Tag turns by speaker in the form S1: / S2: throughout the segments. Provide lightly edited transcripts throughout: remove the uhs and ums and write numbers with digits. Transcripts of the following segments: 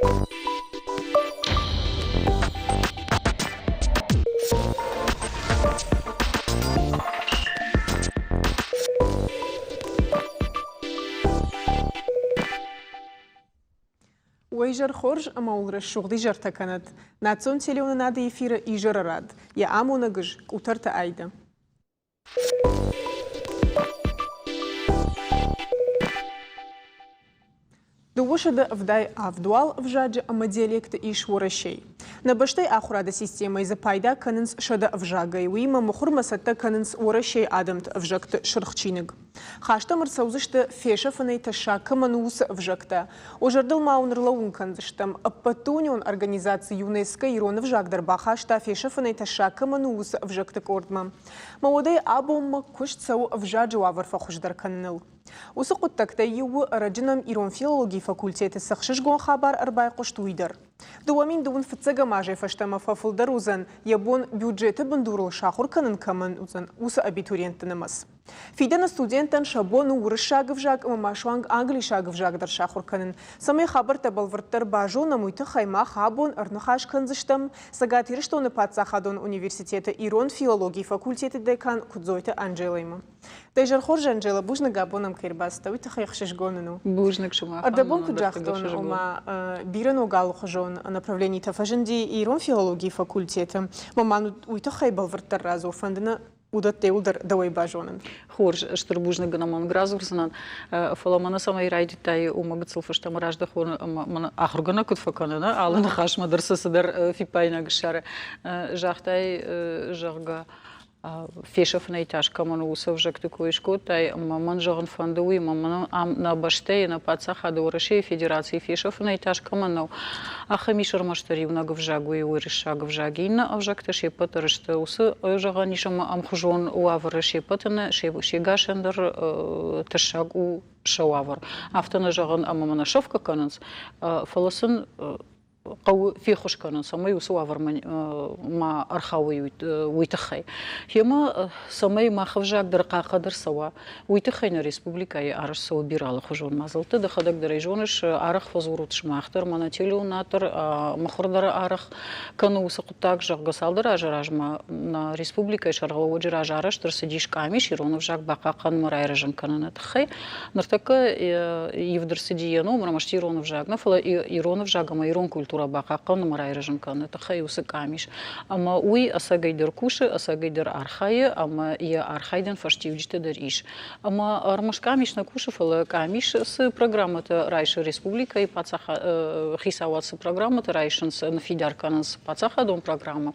S1: Уӕ изӕр хорз ӕмӕ уыл рӕсугъд изӕртӕ кӕнӕд! Национ телеуынынады эфиры изӕры рад. Йӕ амонӕг ыз Къутӕрты Айдӕ. 277 уал ӕвзаджы ӕмӕ диалекты ис Уӕрӕсейы. Нӕ бӕстӕйы ахуырады системӕйы дзы пайда кӕнынц 100 ӕвзагӕй, уыимӕ мыхуырмӕ цӕттӕ кӕнынц Уӕрӕсейы адӕмты ӕвзӕгты сырх чиныг. Хаст ӕм ӕрцӕудзысты, фесӕфынӕй тӕссаг кӕмӕн у, уыцы ӕвзӕгтӕ. Уӕ зӕрдыл ма уын ӕрлӕууын кӕндзыстӕм, ӕппӕтдунеон организаци ЮНЕСКО ирон ӕвзаг дӕр бахаста, фесӕфынӕй тӕссаг кӕмӕн у, уыцы ӕвзӕгты къордмӕ. Мӕ уӕдӕй абонмӕ куыст цӕуы ӕвзаджы уавӕр фӕхуыздӕр кӕныныл. Уыцы хъуыддӕгтӕй иу у, ӕрӕджы нӕм ирон филологийы факультеты цы хсызгон хабар ӕрбайхъуыст, уый дӕр. 2002 фыццӕгӕм азӕй фӕстӕмӕ фӕфылдӕр уыдзӕн, йӕ бон бюджеты бындурыл сахуыр кӕнын кӕмӕн уыдзӕн, уыцы абитуриентты нымӕц. Фидӕны студенттӕн сӕ бон у уырыссаг ӕвзаг ӕмӕ ма суанг англисаг ӕвзаг дӕр сахуыр кӕнын. Цӕмӕй хабӕрттӕ бӕлвырддӕр базонӕм, уый тыххӕй мах абон ӕрныхас кӕндзыстӕм Цӕгат Ирыстоны паддзахадон университеты ирон филологийы факультеты декан Куыдзойты Анжелӕимӕ. Дӕ изӕр хорз, Анжела, бузныг абон ӕм кӕй ӕрбацыдтӕ, уый тыххӕй ӕхсызгон ын у.
S2: Бузныг сымахӕн.
S1: Ӕрдӕбон куыд загътон, ома бирӕ ног алыхуызон направленитӕ фӕзынди ирон филологийы факультеты. Мӕ ма уый тыххӕй бӕлвырддӕр радзур, фӕнды нӕ уыдӕттӕ иуылдӕр дӕуӕй базонын.
S2: Хорз, стыр бузныг ын ӕмӕ радзурдзынӕн. Фӕлӕ мӕнӕ цӕмӕй райдыдтай, уымӕ гыццыл фӕстӕмӕ раздӕхон ӕмӕ мӕнӕ ахуыргӕнӕг куыд фӕкӕны, нӕ алы ныхасмӕ дӕр цы цыдӕр фиппаинаг ссары. Загътай, зӕгъгӕ, фесӕфынӕй тас кӕмӕн у, уыцы ӕвзӕгты кой скодтай, ӕмӕ мӕн зӕгъын фӕнды уый, ӕмӕ мӕн ам нӕ бӕстӕйы, нӕ паддзахады Уӕрӕсейы Федерацийы фесӕфынӕй тас кӕмӕн нӕу, ахӕм ис ӕрмӕстдӕр иунӕг ӕвзаг, уый уырыссаг ӕвзаг. Иннӕ ӕвзӕгтӕ се ппӕт дӕр сты уыцы зӕгъӕн ис ӕмӕ ӕмхуызон уавӕры се ппӕты нӕ, се гасӕн дӕр тӕссаг у сӕ уавӕр. Афтӕ нӕ зӕгъын, ӕмӕ мӕнӕ сӕфгӕ кӕнынц, фӕлӕ сын хъӕуы феххуыс кӕнын, цӕмӕй уыцы уавӕрмӕ ма ӕрхауой, уый тыххӕй. Гъемӕ, цӕмӕй мах ӕвзаг дӕр хъахъхъӕд ӕрцӕуа, уый тыххӕй нӕ республикӕйы арӕзт цӕуы бирӕ алыхуызон мадзӕлттӕ. Дӕхӕдӕг дӕр ӕй зоныс, арӕх фӕдзурут сымах дӕр, мӕнӕ телеуынад дӕр, мыхуыр дӕр арӕх кӕны уыцы хъуыддаг, зӕгъгӕ, цалдӕр азы размӕ нӕ республикӕйы сӕргълӕууӕджы раз арӕзт ӕрцыдис къамис ирон ӕвзаг бахъахъхъӕнынмӕ райрӕзын кӕныны тыххӕй. Ныртӕккӕ ивд ӕрцыди йӕ ном, ӕрмӕст ирон ӕвзаг нӕ, фӕлӕ ирон ӕвзаг ӕмӕ ирон культурӕ бахъахъхъӕнын ӕмӕ райрӕзын кӕныны тыххӕй уыцы къамис. Ӕмӕ уый ӕцӕгӕйдӕр кусы, ӕцӕгӕйдӕр архайы ӕмӕ йӕ архайдӕн фӕстиуджытӕ дӕр ис. Ӕмӕ ӕрмӕст къамис нӕ кусы, фӕлӕ къамис цы программӕтӕ райсы республикӕйы хицауад цы программӕтӕ райсынц, ныффидар кӕнынц паддзахадон программӕ,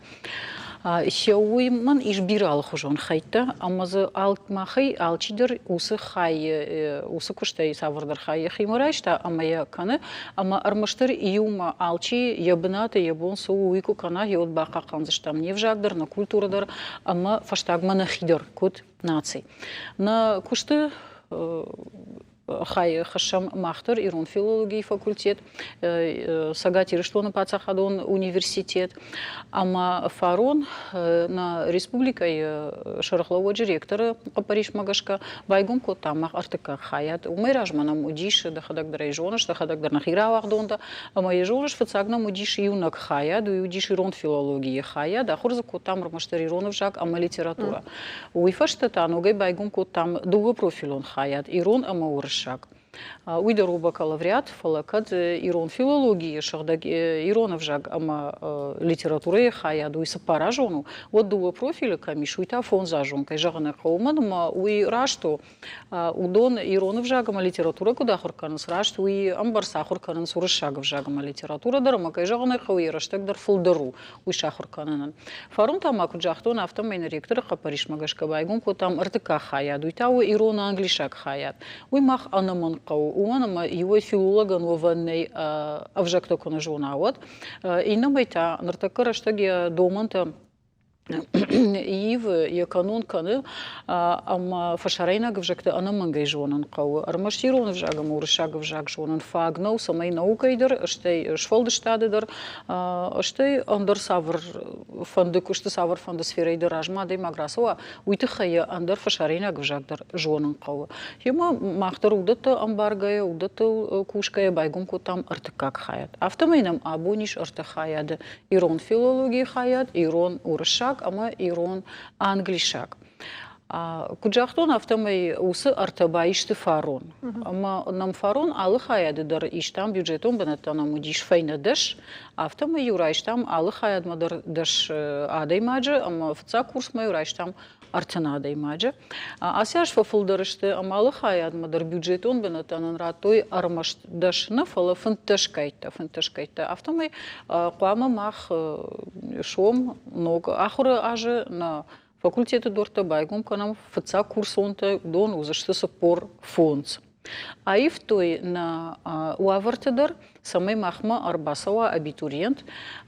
S2: Уый мӕн ис бирӕ алыхуызон хӕйттӕ, ӕмӕ дзы махӕй алчидӕр уыцы хай, уыцы куыстӕй цавӕрдӕр хай йӕхимӕ райста ӕмӕ йӕ кӕны. Ӕмӕ ӕрмӕстдӕр иумӕ алчи йӕ бынаты йӕ бон цы у, уый куы кӕна, йӕ уӕд бахъахъхъӕндзыстӕм не взаг дӕр, нӕ культурӕ дӕр ӕмӕ фӕстагмӕ нӕхи дӕр, куыд наци. Нӕ куысты хай хӕссӕм мах дӕр ирон филологийы факультет, Цӕгат Ирыстоны паддзахадон университет. Ӕмӕ фарон нӕ республикӕйы сӕргълӕууӕджы ректоры хъӕппӕрисмӕ гӕсгӕ байгом кодтам мах ӕртыккаг хайад. Уымӕй размӕ нӕм уыдис, дӕхӕдӕг дӕр ӕй зоныс, дӕхӕдӕг дӕр нӕхи рауагъдон дӕ, ӕмӕ йӕ зоныс, фыццаг нӕм уыдис иунӕг хайад, уый уыдис ирон филологийы хайад, ахуыр дзы кодтам ӕрмӕстдӕр ирон ӕвзаг ӕмӕ литературӕ. Уый фӕстӕ та ногӕй байгом кодтам дыууӕпрофилон хайад ирон ӕмӕ уырыссаг. Уый дӕр у бакалавриат, фӕлӕ кӕд ирон филологийы сыгъдӕг ирон ӕвзаг ӕмӕ литературӕйы хайад уый цыппаразон у, уӕд дыууӕ профилы кӕм ис, уый та фондзазон, кӕй зӕгъын ӕй хъӕуы, уымӕн ӕмӕ уый раст у. Уыдон ирон ӕвзаг ӕмӕ литературӕ куыд ахуыр кӕнынц, раст уый ӕмбӕрц ахуыр кӕнынц уырыссаг ӕвзаг ӕмӕ литературӕ дӕр, ӕмӕ кӕй зӕгъын ӕй хъӕуы, йӕ рӕстӕг дӕр фылдӕр у уый сахуыр кӕнынӕн. Фарон та ма куыд загътон, афтӕмӕй нӕ ректоры хъӕппӕрисмӕ гӕсгӕ байгом кодтам ӕртыккаг хайад, уый та у ирон-англисаг хайад. Уый мах ӕнӕмӕнг хъӕуы, уымӕн ӕмӕ иуӕй филологӕн уӕвӕн нӕй ӕвзӕгтӕ куы нӕ зона, уӕд. Иннӕмӕй та ныртӕккӕ рӕстӕг йӕ домӕнтӕ Ивы, йӕ кӕнон кӕны, ӕмӕ фӕсарӕйнаг ӕвзӕгтӕ ӕнӕмӕнгӕй зонын хъӕуы. Ӕрмӕст ирон ӕвзаг ӕмӕ уырыссаг ӕвзаг зонын фаг нӕу, цӕмӕй наукӕйы дӕр, стӕй сфӕлдыстады дӕр, стӕй ӕндӕр цавӕр фӕнды куысты, цавӕр фӕнды сферӕйы дӕр размӕ адӕймаг рацӕуа, уый тыххӕй йӕ ӕндӕр фӕсарӕйнаг ӕвзаг дӕр зонын хъӕуы. Гъемӕ мах дӕр уыдӕттӕ ӕмбаргӕйӕ, уыдӕттыл кусгӕйӕ байгом кодтам ӕртыккаг хайад. Афтӕмӕй нӕм абон ис ӕртӕ хайады: ирон филологийы хайад, ирон уырыссаг ӕмӕ ирон англисаг. Куыд загътон, афтӕмӕй уыцы ӕртӕ баисты фарон. Ӕмӕ нӕм фарон алы хайады дӕр истам бюджетон бынӕттӕ нӕм уыдис фӕйнӕ 10, афтӕмӕй-иу райстам алы хайадмӕ дӕр 10 адӕймаджы ӕмӕ фыццаг курсмӕ-иу райстам 30 адӕймаджы. Ацы аз фӕфылдӕр сты ӕмӕ алы хайадмӕ дӕр бюджетон бынӕттӕ нын радтой ӕрмӕст 10 нӕ, фӕлӕ 15 гӕйттӕ, 15 гӕйттӕ. Афтӕмӕй хъуамӕ мах сом ног ахуыры азы нӕ факультеты дуӕрттӕ байгом кӕнӕм фыццаг курсонтӕ, уыдон уыдзысты 45. Аивтой нӕ уавӕрты дӕр, цӕмӕй махмӕ ӕрбацӕуа абитуриент,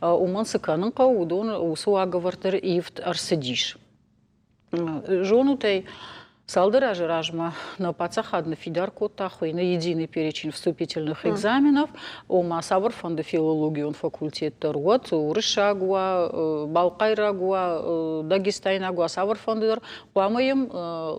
S2: уымӕн цы кӕнын хъӕуы, уыдон уыцы уагӕвӕрд дӕр ивд ӕрцыдис. Зонут ӕй, цалдӕр азы размӕ нӕ паддзахад ныффидар кодта хуыйны единый перечень вступительных экзаменов, ома цавӕрфӕнды филологион факультет дӕр уӕд, уырыссаг уа, балхъайраг уа, дагестайнаг уа, цавӕрфӕнды дӕр, хъуамӕ йӕм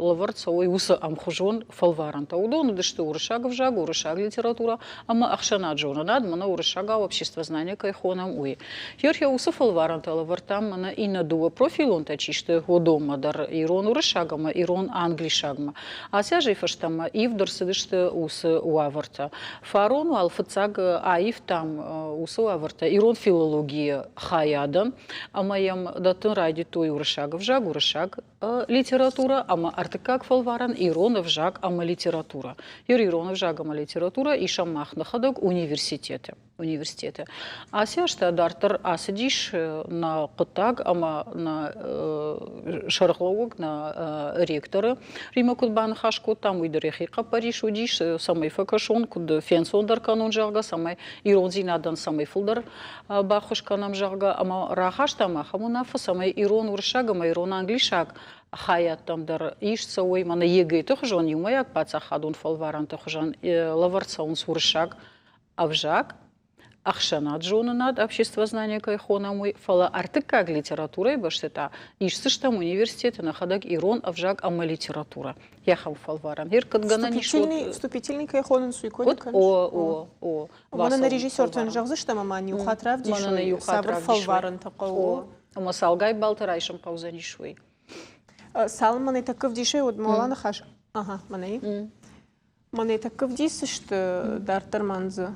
S2: лӕвӕрд цӕуой уыцы ӕмхуызон фӕлварӕнтӕ. Уыдон уыдысты уырыссаг ӕвзаг, уырыссаг литературӕ ӕмӕ ӕхсӕнад-зонынад, мӕнӕ уырыссагау обществознание кӕй хонӕм, уый. Георгий уыцы фӕлварӕнтӕ лӕвӕрдта мӕнӕ иннӕ дыууӕ профилонтӕ чи сты, уыдонмӕ дӕр, ирон-уырыссаг ӕмӕ ирон-англисагмӕ. Ацы азӕй фӕстӕмӕ ивд ӕрцыдысты уыцы уавӕртӕ. Фарон уал фыццаг аивтам уыцы уавӕртӕ ирон филологийы хайадӕн ӕмӕ йӕм дӕттын райдыдтой уырыссаг ӕвзаг, уырыссаг литературӕ ӕмӕ ӕртыккаг фӕлварӕн ирон ӕвзаг ӕмӕ литературӕ. Ирон ӕвзаг ӕмӕ литературӕ исӕм мах нӕхӕдӕг университеты. Университеты. Ацы азтӕ дарддӕр ацыдис нӕ хъуыддаг ӕмӕ нӕ сӕргълӕууӕг, нӕ ректоры Римӕ куыд баныхас кодтам, уый дӕр йӕхи хъӕппӕрис уыдис, цӕмӕй фӕкӕсон, куыд фенцондӕр кӕнон, зӕгъгӕ, цӕмӕй ирондзинадӕн цӕмӕй фылдӕр баххуыс кӕнӕм, зӕгъгӕ, ӕмӕ рахастам ахӕм уынаффӕ, цӕмӕй ирон уырыссаг ӕмӕ ирон англисаг хайадтӕм дӕр ист цӕуой мӕнӕ ЕГЭ-ты хуызӕн иумӕйаг паддзахадон фӕлварӕнты хуызӕн лӕвӕрд цӕуынц уырыссаг ӕвзаг, ӕхсӕнад-зонынад, обществознание кӕй хонӕм, уый, фӕлӕ ӕртыккаг литературӕйы бӕсты та исдзыстӕм университеты нӕхӕдӕг ирон ӕвзаг ӕмӕ литературӕ. Йӕхӕм фӕлварӕн. Иркӕдгӕнӕн ис.
S1: Вступительный кӕй хонынц, уый кой кӕныс?
S2: О, о, о.
S1: Мӕнӕ нӕ режиссертӕн зӕгъдзыстӕм ӕмӕ иу хатт равдисой, цавӕр фӕлварӕнтӕ хъӕуы.
S2: Ӕмӕ цалгай баллтӕ райсын хъӕудзӕнис, уый.
S1: Цалынмӕ нӕ тӕккӕ вдисай, уӕд ма ныхас. Ага, мӕнӕ. Мӕнӕ тӕккӕ вдисдзысты, дарддӕр ма дзы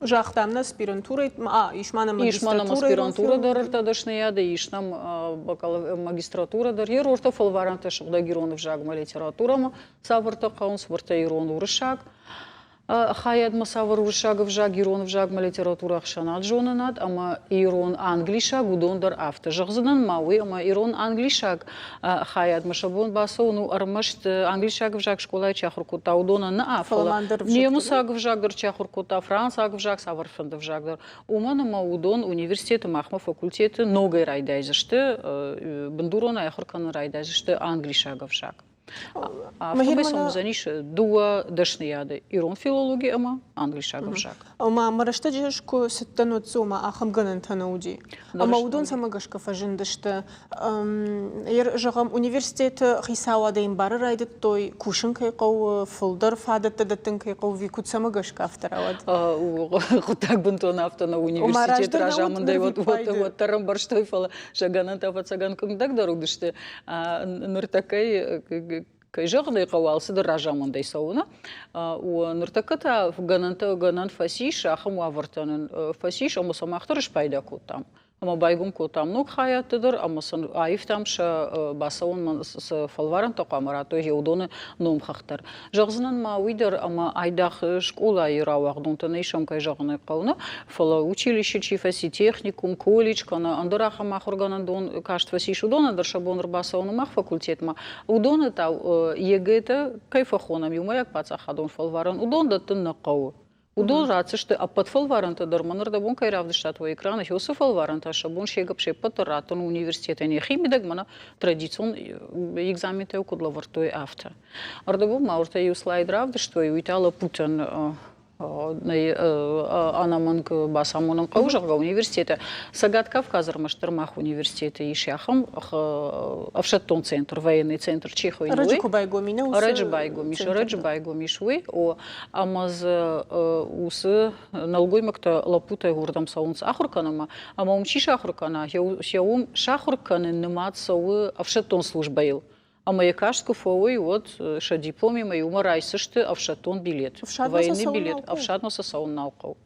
S1: загътам нӕ аспирантурӕ, ис ма нӕм
S2: Ис ма нӕм аспирантурӕ дӕр ӕртӕ дӕсныйады, ис нӕм магистратурӕ дӕр. Йе рортӕ фӕлварӕнтӕ сыгъдӕг ирон ӕвзагмӕ, литературӕмӕ цавӕртӕ хъӕуынц, уӕртӕ ирон, уырыссаг хайадмӕ цавӕр уырыссаг ӕвзаг, ирон ӕвзагмӕ литературӕ ӕхсӕнад зонынад ӕмӕ ирон англисаг, уыдон дӕр афтӕ. Зӕгъдзынӕн ма уый, ӕмӕ ирон англисаг хайадмӕ сӕ бон бацӕуын у ӕрмӕст англисаг ӕвзаг скъолайы чи ахуыр кодта, уыдонӕн нӕ, фӕлӕ немыцаг ӕвзаг дӕр чи ахуыр кодта, францаг ӕвзаг, цавӕрфӕнды ӕвзаг дӕр. Уымӕн ӕмӕ уыдон университеты махмӕ факультеты ногӕй райдайдзысты, бындуронӕй ахуыр кӕнын райдайдзысты англисаг ӕвзаг. Афтӕмӕй сын уыдзӕнис дыууӕ дӕсныйады: ирон филологи ӕмӕ англисаг ӕвзаг.
S1: Ома мӕ рӕстӕджы ӕз куы цыдтӕн, уӕд дзы ома ахӕм гӕнӕнтӕ нӕ уыди. Ӕмӕ уыдон цӕмӕ гӕсгӕ фӕзындысты? Зӕгъӕм, университеты хицауадӕй ӕмбары райдыдтой, кусын кӕй хъӕуы, фылдӕр фадӕттӕ дӕттын кӕй хъӕуы, ӕви куыд цӕмӕ гӕсгӕ афтӕ рауад?
S2: Хъуыддаг бынтон афтӕ нӕ университеты разамындӕй уӕддӕр ӕмбӕрстой, фӕлӕ сӕ гӕнӕнтӕ ӕвӕццӕгӕн къуындӕгдӕр уыдысты. Ныртӕккӕ кӕй зӕгъын ӕй хъӕуы, алцыдӕр разамындӕй цӕуы. Ныртӕккӕ та гӕнӕнтӕ гӕнӕн фӕцис, ахӕм уавӕртӕ нын фӕцис, ӕмӕ сӕ мах дӕр спайда кодтам. Ӕмӕ байгом кодтам ног хайадты дӕр, ӕмӕ сын аивтам сӕ бацӕуынмӕ цы фӕлварӕнтӕ хъуамӕ радтой, гъе уыдоны номхыгъд дӕр. Зӕгъдзынӕн ма уый дӕр, ӕмӕ айдагъ скъолайы рауагъдонтӕ нӕ исӕм, кӕй зӕгъын ӕй хъӕуы, нӕ, фӕлӕ училище чи фӕци, техникум, колледж кӕнӕ ӕндӕр ахӕм ахуыргӕнӕндон каст фӕцис, уыдонӕн дӕр сӕ бон ӕрбацӕуын у мах факультетмӕ. Уыдоны та ЕГЭ-тӕ кӕй фӕхонӕм, иумӕйаг паддзахадон фӕлварӕн, уыдон дӕттын нӕ хъӕуы. Уыдон ратдзысты ӕппӕт фӕлварӕнтӕ дӕр, мӕн ӕрдӕбон кӕй равдыстат уӕ экраны, уыцы фӕлварӕнтӕ сӕ бон се се ппӕт дӕр раттын университетӕн йӕхи мидӕг, мӕнӕ традицион экзаментӕ куыд лӕвӕрдтой, афтӕ. Ӕрдӕбон ма уыртӕ иу слайд равдыстой, уый та лӕппутӕн ӕнӕмӕнг бацамонын хъӕуы, зӕгъгӕ, университеты. Цӕгат Кавказы ӕрмӕстдӕр мах университеты ис ахӕм ӕфсӕддон центр, военный центр чи хуыйны,
S1: уый. Ӕрӕджы куы байгом и,
S2: Ӕрӕджы байгом ис, ӕрӕджы байгом ис уый. О, ӕмӕ дзы уыцы нӕлгоймӕгтӕ лӕппутӕй уырдӕм цӕуынц ахуыр кӕнынмӕ, ӕмӕ уым чи сахуыр кӕна, йӕ уым сахуыр кӕнын нымад цӕуы ӕфсӕддон службӕйыл. Ӕмӕ йӕ каст куы фӕуой, уӕд сӕ дипломимӕ иумӕ райсдзысты ӕфсӕддон билет. Военный билет ӕфсадмӕ сӕ цӕуын нал хъӕуы.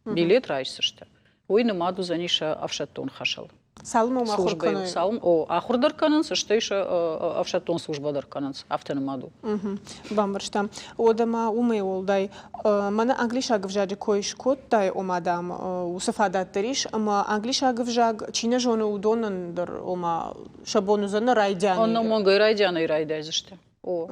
S2: Билет райсдзысты. Уый нымад уыдзӕни сӕ ӕфсӕддон хӕсыл.
S1: Цалынмӕ ахуыр кӕной?
S2: Цалын, о, ахуыр дӕр кӕнынц, стӕй сӕ ӕфсӕддон службӕ дӕр кӕнынц. Афтӕ нымад у.
S1: Бамбӕрстам. Уӕдӕ ма уымӕй уӕлдай, мӕнӕ англисаг ӕвзаджы кой скодтай, ома, дам, уыцы фадат дӕр ис, ӕмӕ англисаг ӕвзаг чи нӕ зоны, уыдонӕн дӕр, ома, сӕ бон уыдзӕн райдианӕй.
S2: Ӕнӕмӕнгӕй райдианӕй райдайдзысты. О.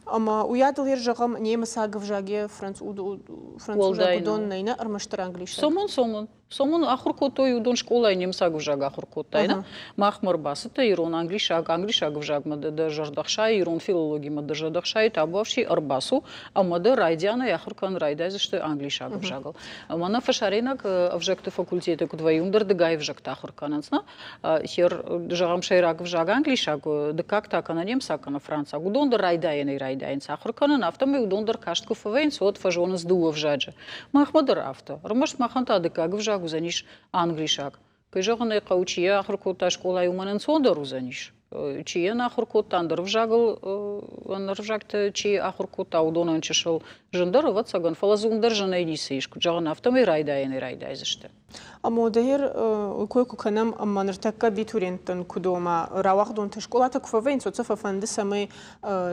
S1: Ӕмӕ уыйадыл йӕ зӕгъӕм, немыцаг ӕвзаг йӕ французаг уыдон нӕй нӕ ӕрмӕстдӕр англисаг.
S2: Сомон, сомон. Сомон ахуыр кодтой уыдон скъолайы немыцаг ӕвзаг ахуыр кодтай, нӕ? Махмӕ ӕрбацыдтӕ ирон, англисаг, англисаг ӕвзагмӕ дӕ зӕрдӕ хсайы, ирон филологимӕ дӕ зӕрдӕ хсайы, табуафси ӕрбацу ӕмӕ дӕ райдианӕй ахуыр кӕнын райдайдзысты англисаг ӕвзагыл. Ӕмӕ нӕ фӕсарӕйнаг ӕвзӕгты факультеты куыд вӕййы, уым дӕр дыгай ӕвзӕгтӕ ахуыр кӕнынц, нӕ? Зӕгъӕм, сӕйраг ӕвзаг англисаг, дыккаг та кӕнӕ немыцаг кӕнӕ францаг, уыдон дӕр райдайӕнӕй райдайынц ахуыр кӕнын, афтӕмӕй уыдон дӕр каст куы фӕвӕййынц, уӕд фӕзонынц дыууӕ ӕвзаджы. Махмӕ дӕр афтӕ. Ӕрмӕст махӕн та дыккаг ӕвзаг уыдзӕнис англисаг. Кӕй зӕгъын ӕй хъӕуы, чи йӕ ахуыр кодта скъолайы, уымӕн ӕнцондӕр уыдзӕнис. Чи йӕ нӕ ахуыр кодта, ӕндӕр ӕвзагыл ӕндӕр ӕвзӕгтӕ чи ахуыр кодта, уыдонӕн чысыл зындӕр, ӕвӕццӕгӕн, фӕлӕ дзы уым дӕр зынӕй ницы ис, куыд зӕгъын, афтӕмӕй райдайӕнӕй райдайдзысты.
S1: Ӕмӕ кой куы кӕнӕм, ӕмӕ ныртӕккӕ абитуриенттӕн куыд ома рауагъдонтӕ скъолатӕ куы фӕвӕййынц, уӕд сӕ фӕфӕнды, цӕмӕй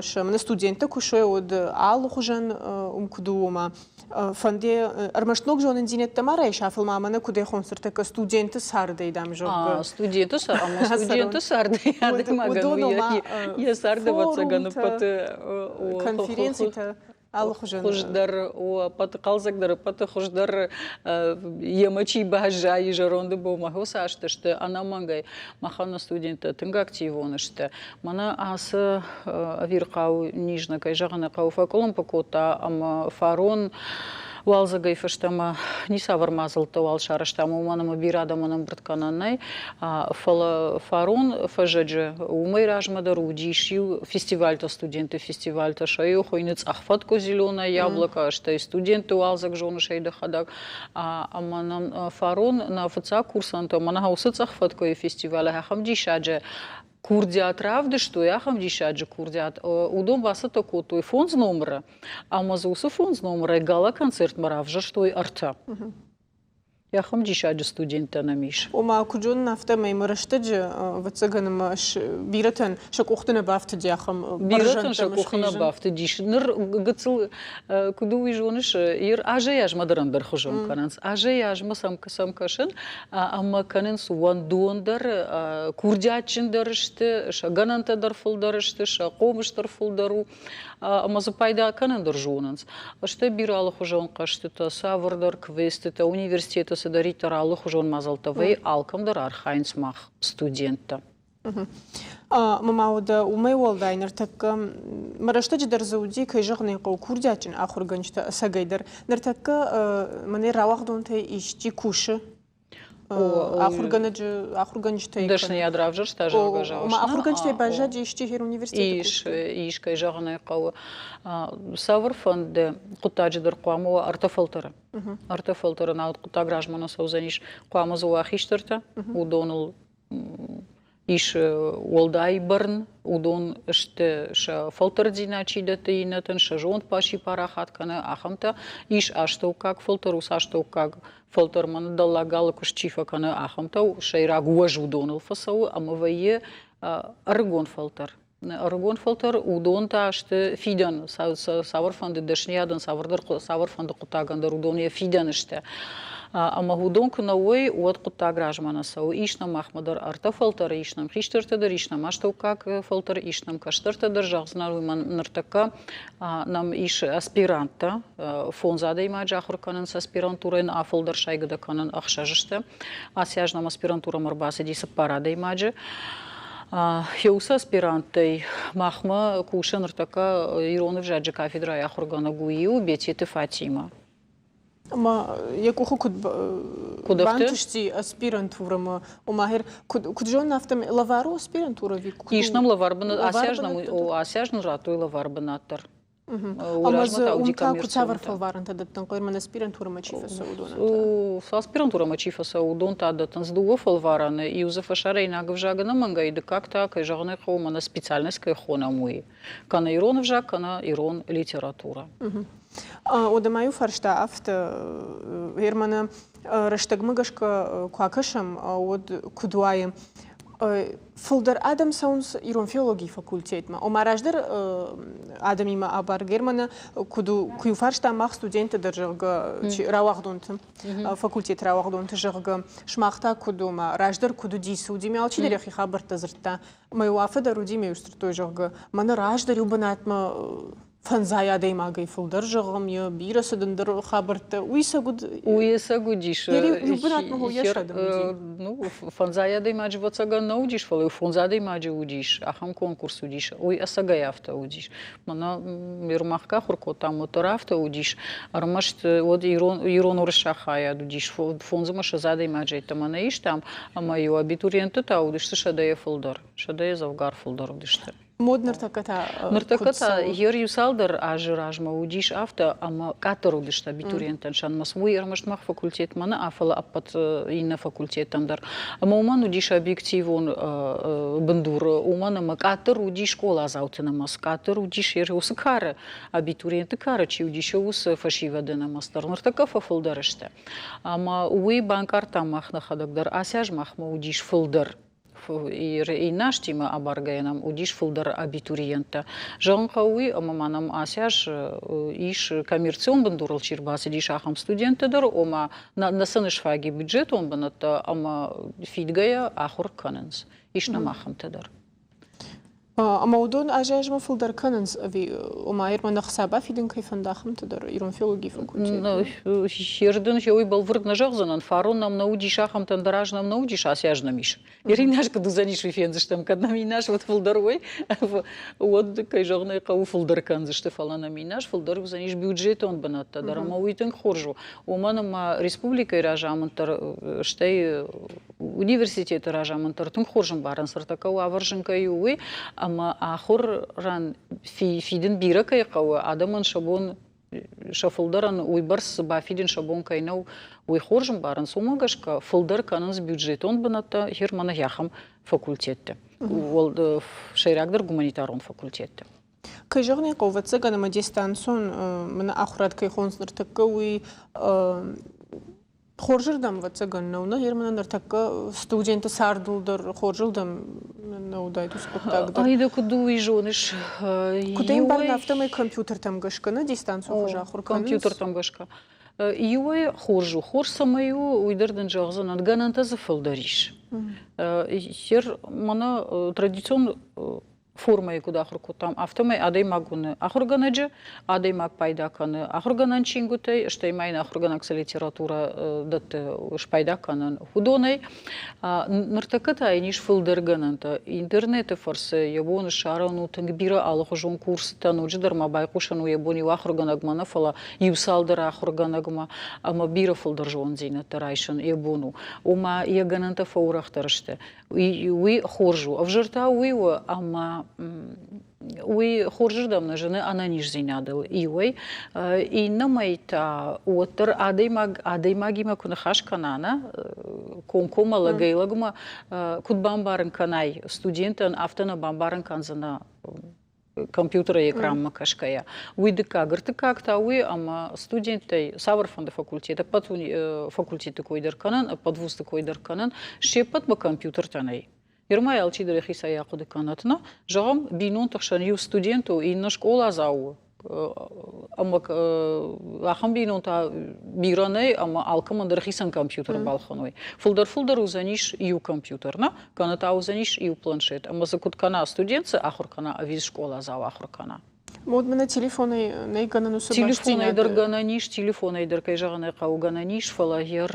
S1: сӕ мӕнӕ студенттӕ куы суой, уӕд алыхуызӕн уым куыд у, ома фӕнды ӕрмӕст ног зонындзинӕдтӕ ма райса, фӕлӕ ма мӕнӕ куыд ӕхонц ныртӕккӕ студенты цардӕй, дам, зӕгъгӕ.
S2: Студенты ӕмӕ студенты цардӕй адӕймагӕн йӕ царды ӕвӕццӕгӕн ӕппӕты
S1: конференцитӕ алыхуызӕн
S2: хуыздӕр у, ӕппӕты хъӕлдзӕгдӕр, ӕппӕты хуыздӕр йемӕ чи баззайы зӕронды бонмӕ, уыцы азты сты ӕнӕмӕнгӕй. Махӕн нӕ студенттӕ тынг активон сты. Мӕнӕ ацы ӕвирхъау низ нӕ, кӕй зӕгъын ӕй хъӕуы, фӕкъуылымпы кодта ӕмӕ фарон уалдзӕгӕй фӕстӕмӕ ницавӕр мадзӕлттӕ уал сарӕзтам, уымӕн ӕмӕ бирӕ адӕмӕн ӕмбырд кӕнӕн нӕй. Фӕлӕ фарон фӕззӕджы уымӕй размӕ дӕр уыдис иу фестивальтӕ, студентты фестивальтӕ. Сӕ иу хуыйны Цъӕх фӕткъуы зеленое яблоко, стӕй студентты уалдзӕг зоныс ӕй дӕхӕдӕг. Ӕмӕ нӕм фарон нӕ фыццаг курсантӕ мӕнӕ уыцы Цъӕх фӕткъуыйы фестивалы ахӕм диссаджы курдиат равдыстой, ахӕм диссаджы курдиат. Уыдон бацӕттӕ кодтой фондз номыры, ӕмӕ дзы уыцы фондз номырӕй гала-концертмӕ равзӕрстой ӕртӕ. Ахӕм диссаджы студенттӕ нӕм ис.
S1: Ома, куыд зонын, афтӕмӕй мӕ рӕстӕджы, ӕвӕццӕгӕн, ӕмӕ бирӕтӕн сӕ къухты нӕ бафтыди ахӕм
S2: Бирӕтӕн сӕ къухы нӕ бафтыдис. Ныр гыццыл, куыд у, уый зоныс, ир азӕй-азмӕ дӕр ӕндӕрхуызон кӕнынц. Азӕй-азмӕ сӕм кӕсын ӕмӕ кӕнынц уӕндондӕр, курдиатджындӕр сты, сӕ гӕнӕнтӕ дӕр фылдӕр сты, сӕ хъомыс дӕр фылдӕр у. Ӕмӕ дзы пайда кӕнын дӕр зонынц. Стӕй бирӕ алыхуызон хъӕзтытӕ, цавӕрдӕр квестытӕ, университеты цыдӕриддӕр алыхуызон мадзӕлттӕ вӕййы, алкӕм дӕр архайынц мах, студенттӕ.
S1: Ӕмӕ ма уӕдӕ уымӕй уӕлдай ныртӕккӕ мӕ рӕстӕджы дӕр дзы уыди, кӕй зӕгъын ӕй хъӕуы, курдиатджын ахуыргӕнджытӕ ӕцӕгӕй дӕр. Ныртӕккӕ мӕнӕ рауагъдонтӕй исчи кусы ахуыргӕнӕджы ахуыргӕнджытӕй
S2: дӕсныйад равзӕрста, зӕгъгӕ,
S1: ма ахуыргӕнджытӕй баззади исчи хер университеты
S2: ис, ис, кӕй зӕгъын ӕй хъӕуы, цавӕрфӕнды хъуыддаджы дӕр хъуамӕ уа ӕртӕ фӕлтӕры. Ӕртӕ фӕлтӕры науӕд хъуыддаг размӕ нӕ цӕудзӕнис. Хъуамӕ дзы уа хистӕртӕ, уыдоныл ис уӕлдай бӕрн, уыдон сты сӕ фӕлтӕрддзинад чи дӕтты иннӕтӕн, сӕ зонд чи парахат кӕны, ахӕмтӕ. Ис астӕуккаг фӕлтӕр, уыцы астӕуккаг фӕлтӕр мӕнӕ дӕллаг галы куыст чи фӕкӕны, ахӕмтӕ сӕйраг уӕз уыдоныл фӕцӕуы ӕмӕ вӕййы ӕрыгон фӕлтӕр. Ӕрыгон фӕлтӕр, уыдон та сты фидӕн, цавӕрфӕнды дӕсныйадӕн, цавӕрфӕнды хъуыддагӕн дӕр уыдон йӕ фидӕн сты. Ӕмӕ уыдон куы нӕ уой, уӕд хъуыддаг размӕ нӕ цӕуы. Ис нӕм махмӕ дӕр ӕртӕ фӕлтӕры, ис нӕм хистӕртӕ дӕр, ис нӕм астӕуккаг фӕлтӕр, ис нӕм кӕстӕртӕ дӕр. Зӕгъдзынӕн, уый мӕн ныртӕккӕ нӕм ис аспиранттӕ. Фондз адӕймаджы ахуыр кӕнынц аспирантурӕйӕн, а фылдӕр сайгӕ кӕнын ӕхсӕз сты. Ацы аз нӕм аспирантурӕмӕ ӕрбацыди цыппар адӕймаджы. Йӕ уыцы аспиранттӕй махмӕ кусы ныртӕккӕ ирон ӕвзаджы кафедрӕйы ахуыргӕнӕг у иу Бететы Фатимӕ.
S1: Ӕмӕ йӕ къухы куыд бантысти аспирантурӕмӕ? Ома, куыд зонын, афтӕмӕй лӕвар у аспирантурӕ ӕви куыд?
S2: Ис нӕм лӕвар бынат, ацы аз нын радтой лӕвар бынат дӕр.
S1: Ӕмӕ дзы уым та куыд цавӕр фӕлварӕнтӕ дӕттын хъуыд, мӕн аспирантурӕмӕ чи фӕцӕуы, уыдонӕн
S2: та? Аспирантурӕмӕ чи фӕцӕуы, уыдон та дӕттынц дыууӕ фӕлварӕны. Иу дзы фӕсарӕйнаг ӕвзаг ӕнӕмӕнгӕй, дыккаг та, кӕй зӕгъын ӕй хъӕуы, мӕнӕ специальность кӕй хонӕм, уый. Кӕнӕ ирон ӕвзаг, кӕнӕ ирон литературӕ.
S1: Уӕдӕ ма иу фарста афтӕ, Германы рӕстӕгмӕ гӕсгӕ куы акӕсӕм, уӕд куыд уайы? Фылдӕр адӕм цӕуынц ирон филологийы факультетмӕ. Ома раздӕр адӕмимӕ абар Германы, куыд куы иу фарста мах студенттӕ дӕр, зӕгъгӕ, рауагъдонты, факультеты рауагъдонты, зӕгъгӕ, сымах та куыд, ома раздӕр куыд уыди, цы уыди, алчидӕр йӕхи хабӕрттӕ дзырдта. Мӕ уафы дӕр уыди, ме сдзырдтой, зӕгъгӕ, мӕнӕ раздӕр иу бынатмӕ фӕндзай адӕймагӕй фылдӕр зӕгъӕм, йӕ бирӕ цыдындӕр хабӕрттӕ, уый сӕ уыд.
S2: Уый ӕцӕг уыдис.
S1: Иу бынатмӕ йӕ адӕм уыди.
S2: Ну, фӕндзай адӕймаджы ӕвӕццӕгӕн нӕ уыдис, фӕлӕ фондз адӕймаджы уыдис, ахӕм конкурс уыдис. Уый ӕцӕгӕй афтӕ уыдис. Мӕнӕ Ермахка ахуыр кодтам, уӕддӕр афтӕ уыдис. Ӕрмӕст уӕд ирон, ирон уырыссаг хайад уыдис. Фондз ӕмӕ ссӕдз адӕймаджы йеддӕмӕ нӕ истам, ӕмӕ-иу абитуриентты та уыдысты сӕдӕйӕ фылдӕр. Сӕдӕйӕ дзӕвгар фылдӕр уыдысты.
S1: Мод ныртӕккӕ та
S2: Ныртӕккӕ та йер иу цалдӕр азы размӕ уыдис афтӕ, ӕмӕ къаддӕр уыдысты абитуриенттӕн сӕ нымӕц. Уый ӕрмӕст мах факультетмӕ нӕ, фӕлӕ ӕппӕт иннӕ факультеттӕм дӕр. Ӕмӕ уымӕн уыдис объективон бындур, уымӕн ӕмӕ къаддӕр уыдис скъоладзауты нымӕц, къаддӕр уыдис йер уыцы кары, абитуриентты кары чи уыдис, уыцы фӕсивӕды нымӕц дӕр. Ныртӕккӕ фӕфылдӕр сты. Ӕмӕ уый банкъардтам мах нӕхӕдӕг дӕр. Ацы аз махмӕ уыдис фылдӕр иннӕ азтимӕ абаргӕйӕ нӕм уыдис фылдӕр абитуриенттӕ. Зӕгъын хъӕуы уый, ӕмӕ ма нӕм ацы аз ис коммерцион бындурыл чи рбацыдис, ахӕм студенттӕ дӕр, ома нӕ сын сфаг и бюджетон бынӕттӕ ӕмӕ фидгӕйӕ ахуыр кӕнынц. Ис нӕм ахӕмтӕ дӕр.
S1: Ӕмӕ уыдон азӕй-азмӕ фылдӕр кӕнынц ӕви ома ирмӕ ӕхца бафидын кӕй фӕнды, ахӕмтӕ дӕр ирон филологийы факультеты?
S2: Хердын уый бӕлвырд нӕ зӕгъдзынӕн. Фарон нӕм нӕ уыдис ахӕмтӕ, ӕндӕр аз нӕм нӕ уыдис, ацы аз нӕм ис. Ирин аз куыд уыдзӕнис, уый фендзыстӕм. Кӕд нӕм иннӕ аз уӕд фылдӕр уой, уӕд, кӕй зӕгъын ӕй хъӕуы, фылдӕр кӕндзысты, фӕлӕ нӕм иннӕ аз фылдӕр уыдзӕнис бюджетон бынӕттӕ дӕр, ӕмӕ уый тынг хорз у. Уымӕн ӕмӕ республикӕйы разамынд дӕр, стӕй университеты разамынд дӕр тынг хорз ӕмбарынц, ныртӕккӕ уавӕр зын кӕй у, уый, ӕмӕ ахуырӕн фидын бирӕ кӕй хъӕуы, адӕмӕн сӕ бон сӕ фылдӕрӕн уыйбӕрц бафидын сӕ бон кӕй нӕу, уый хорз ӕмбарынц. Уымӕ гӕсгӕ фылдӕр кӕнынц бюджетон бынӕттӕ Германы ахӕм факультетты, сӕйрагдӕр гуманитарон факультетты.
S1: Кӕй зӕгъын ӕй хъӕуы, ӕвӕццӕгӕн, ӕмӕ дистанцион мӕнӕ ахуырад кӕй хонынц ныртӕккӕ, уый хорзырдӕм, ӕвӕццӕгӕн, нӕу. Нӕ Германы ныртӕккӕ студенты цардыл дӕр хорзырдӕм нӕ уыдаид уыцы хъуыддаг дӕр.
S2: Аида, куыд у, уый зоныс?
S1: Куыд ӕмбарын, афтӕмӕй компьютертӕм гӕсгӕ нӕ дистанцион хуызы ахуыр кӕнынц?
S2: Компьютертӕм гӕсгӕ. Иуӕй хорз у, хорз цӕмӕй у, уый дӕр дын зӕгъдзынӕн, гӕнӕнтӕ дзы фылдӕр ис. Хер мӕнӕ традицион формӕйы куыд ахуыр кодтам, афтӕмӕй адӕймаг уыны ахуыргӕнӕджы, адӕймаг пайда кӕны ахуыргӕнӕн чингуытӕй, стӕй ма йын ахуыргӕнӕг цы литературӕ дӕтты спайда кӕнын, уыдонӕй. Ныртӕккӕ та йын ис фылдӕр гӕнӕнтӕ. Интернеты фӕрцы йӕ бон ссарын у тынг бирӕ алыхуызон курсытӕ, ноджыдӕр ма байхъусын у йӕ бон иу ахуыргӕнӕгмӕ нӕ, фӕлӕ иу цалдӕр ахуыргӕнӕгмӕ ӕмӕ бирӕ фылдӕр зондзинӕдтӕ райсын йӕ бон у. Ома йӕ гӕнӕнтӕ фӕуӕрӕхдӕр сты. Уый хорз у. Ӕвзӕр та уый у, ӕмӕ уый хорзырдӕм нӕ зыны ӕнӕниздзинадыл иуӕй. Иннӕмӕй та уӕддӕр адӕймаг адӕймагимӕ куы ныхас кӕна, нӕ, комкоммӕ лӕгӕй-лӕгмӕ куыд бамбарын кӕнай студентӕн, афтӕ нӕ бамбарын кӕндзынӕ компьютеры экранмӕ кӕсгӕйӕ. Уый дыккаг, ӕртыккаг та уый, ӕмӕ студенттӕй цавӕрфӕнды факультет, ӕппӕт факультетты кой дӕр кӕнын, ӕппӕт вузты кой дӕр кӕнын, се ппӕтмӕ компьютертӕ нӕй. Ермай алчидӕр йӕхицӕй ахъуыды кӕнӕт, нӕ? Зӕгъӕм, бинонты хсӕн иу студент у, иннӕ скъоладзау у. Ӕмӕ ахӕм бинонтӕ бирӕ нӕй, ӕмӕ алкӕмӕн дӕр хицӕн компьютер балхӕной. Фылдӕр-фылдӕр уыдзӕнис иу компьютер, нӕ? Кӕнӕ та уыдзӕнис иу планшет. Ӕмӕ дзы куыд кӕна студент цы ахуыр кӕна ӕви скъоладзау ахуыр кӕна.
S1: Вот мӕнӕ телефонӕй нӕй гӕнӕн уыцы
S2: Телефонӕй дӕр гӕнӕн ис, телефонӕй дӕр, кӕй зӕгъын ӕй хъӕуы, гӕнӕн ис, фӕлӕ йӕ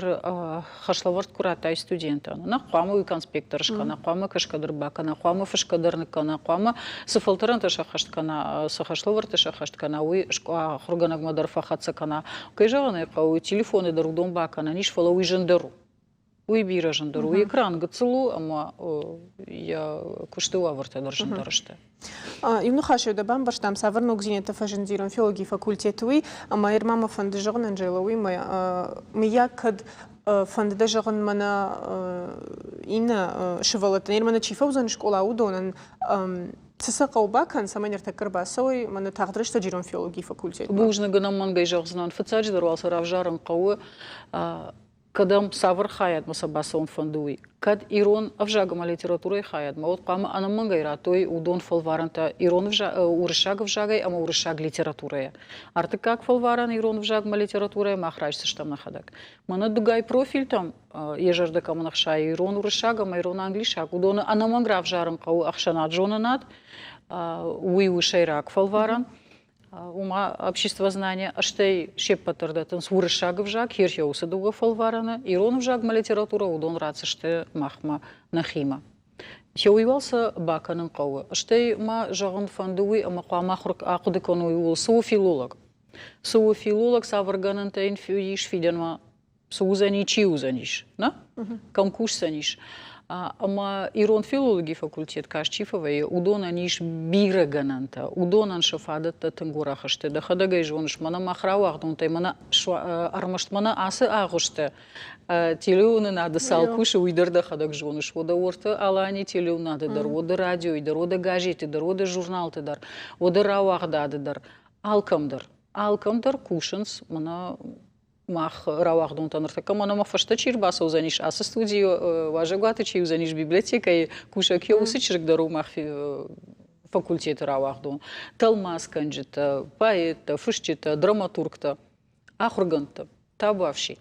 S2: хӕслӕвӕрд куы радтай студентӕн, нӕ хъуамӕ уый конспект дӕр скӕна, хъуамӕ кӕсгӕ дӕр бакӕна, хъуамӕ фысгӕ дӕр ныккӕна, хъуамӕ цы фӕлтӕрӕнтӕ сӕххӕст кӕна, цы хӕслӕвӕрдтӕ сӕххӕст кӕна, уый ахуыргӕнӕгмӕ дӕр фӕхӕццӕ кӕна. Кӕй зӕгъын ӕй хъӕуы, телефоны дӕр уыдон бакӕнӕн ис, фӕлӕ уый зындӕр у. Уый бирӕ зындӕр у. Экран гыццыл у ӕмӕ йӕ куысты уавӕртӕ дӕр зындӕр сты.
S1: Иу ныхасӕй дӕ бамбӕрстам, цавӕр ногдзинӕдтӕ фӕзынди ирон филологийы факультеты, уый. Ӕмӕ ма мӕ фӕнды зӕгъын, Анжела, уый мӕ мыййаг кӕд фӕнды дӕ зӕгъын мӕнӕ иннӕ сывӕллӕттӕн, мӕнӕ чи фӕуыдзӕн скъола, уыдонӕн цы сӕ хъӕуы бакӕн, цӕмӕй ныртӕккӕ ӕрбацӕуой мӕнӕ тагъд рӕстӕджы ирон филологийы факультетмӕ?
S2: Бузныг, ӕнӕмӕнгӕй зӕгъдзынӕн. Фыццаджыдӕр уал сӕ равзарын хъӕуы кӕдӕм, цавӕр хайадмӕ сӕ бацӕуын фӕнды, уый. Кӕд ирон ӕвзаг ӕмӕ литературӕйы хайадмӕ, уӕд хъуамӕ ӕнӕмӕнгӕй радтой уыдон фӕлварӕнтӕ ирон уырыссаг ӕвзагӕй ӕмӕ уырыссаг литературӕйӕ. Ӕртыккаг фӕлварӕн ирон ӕвзаг ӕмӕ литературӕйӕ мах райсдзыстӕм нӕхӕдӕг. Мӕнӕ дыгай профильтӕм йӕ зӕрдӕ кӕмӕн ӕхсайы ирон, уырыссаг ӕмӕ ирон англисаг, уыдоны ӕнӕмӕнг равзарын хъӕуы ӕхсӕнад-зонынад, уый у сӕйраг фӕлварӕн. Уымӕ обществознание, стӕй се ппӕт дӕр дӕттынц уырыссаг ӕвзаг, хирхе уыцы дыууӕ фӕлварӕны, ирон ӕвзагмӕ литературӕ уыдон ратдзысты махмӕ нӕхимӕ. Уый уал сӕ бакӕнын хъӕуы. Стӕй ма зӕгъын фӕнды уый, ӕмӕ хъуамӕ ахъуыды кӕной ууыл, цы у филолог. Цы у филолог, цавӕр гӕнӕнтӕ йын ис фидӕнмӕ цы уыдзӕни, чи уыдзӕнис, нӕ? Кӕм кусдзӕнис. Ӕмӕ ирон филологийы факультет каст чи фӕвӕййы, уыдонӕн ис бирӕ гӕнӕнтӕ. Уыдонӕн сӕ фадӕттӕ тынг уӕрӕх сты. Дӕхӕдӕг ӕй зоныс, мӕнӕ мах рауагъдонтӕй, мӕнӕ ӕрмӕст мӕнӕ ацы агъуысты телеуынынады цал кусы, уый дӕр дӕхӕдӕг зоныс. Уӕдӕ уӕртӕ Алани телеуынады дӕр, уӕдӕ радиойы дӕр, уӕдӕ газеты дӕр, уӕдӕ журналты дӕр, уӕдӕ рауагъдады дӕр, алкӕм дӕр. Алкӕм дӕр кусынц мӕнӕ мах рауагъдонтӕ ныртӕккӕ мӕнӕ мӕ фӕстӕ чи рбацӕудзӕнис, ацы студийы уазӕгуаты чи уыдзӕнис библиотекӕйы кусӕг, йӕ уыцы чызг дӕр у мах факультеты рауагъдон. Тӕлмацгӕнджытӕ, поэттӕ, фысджытӕ, драматургтӕ, ахуыргӕндтӕ, табуафси.